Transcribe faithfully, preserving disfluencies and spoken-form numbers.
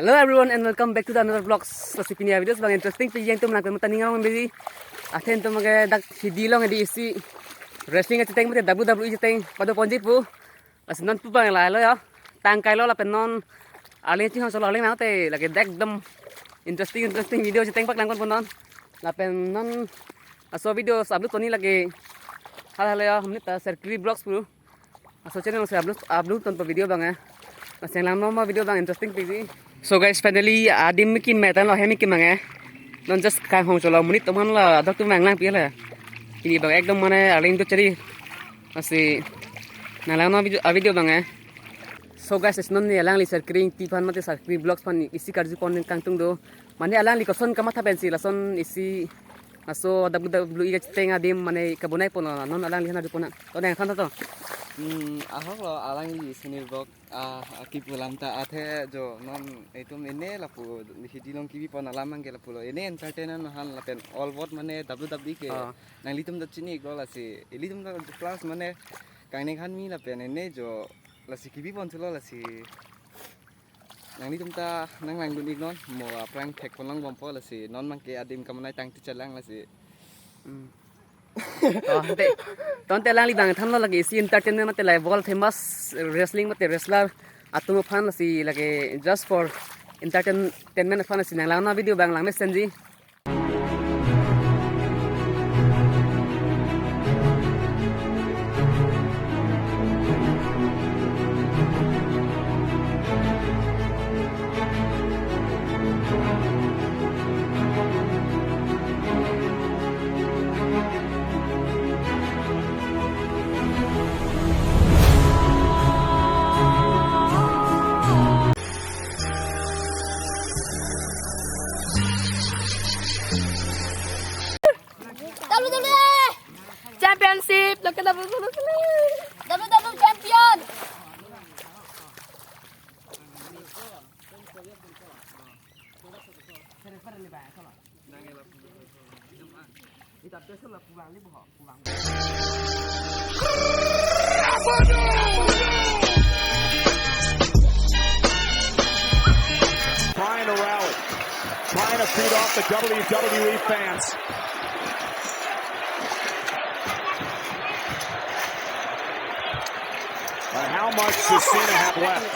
Hello everyone and welcome back to the another vlogs. Lasi pini a-videos abang interesting pi jeng tum lang pen mata ningang beri. Athe tum ke dak hidi along hidi isi wrestling kacheteng mate W W E cheteng pado ponji pu. Lasi non pu abang lahelo ya. Tangkai lo lapen non arleng chinghon solo arleng nangte lake dak ekdom interesting interesting video cheteng paklang kon pu non. Lapen non laso video upload toni lake hal hal ya humni ta Serkri Vlogs pu. Laso channel si upload upload tonpo video abang eh. Lasi langnon ma video abang interesting pi. So guys, finally adim kimi tanglo, hem kimi abang eh. Non just kanghon solo monit atum aphan la dak tum abang lang pi la. Pini abang ekdom mane arleng do cheri. Lasi nang langnon video a-video abang eh. So guys, non ne alangli Serkri Engti aphan mate Serkri Vlogs aphan isi karju pon kangtung do. Mane alangli koson kamatha pensi lason isi laso W W E kacheteng adim mane kabonai pon non alangli hana dupona. To nang than to. Hmm, ahok lo alangli Serkri Vlog, ah, akipu alam ta athe jo non itum ene lapu hidi along kebi pon alam abang ke lapulo ene entertainer ahan lapen all about mane W W E ke. Ah. Nanglitum ta chini iklo lasi ilitum ta plus mane kangning kangmi lapen ene jo lasi kebi pon thulo lasi nanglitum ta nang langdun iknon mo aphrang thek pon longbompo lasi non abang ke adim kamonai tang ti chelang lasi. Hmm. Oh, ante, to ante alangli abang thanlo lake isi entertainment mate la world famous wrestling mate wrestler atum aphan lasi lake just for entertainment aphan lasi nang langnon video abang lang mesenji. W W E Championship, lo ke W W E. W W E Champion. Trying to rally, trying to feed off the W W E fans. But how much does Cena have left?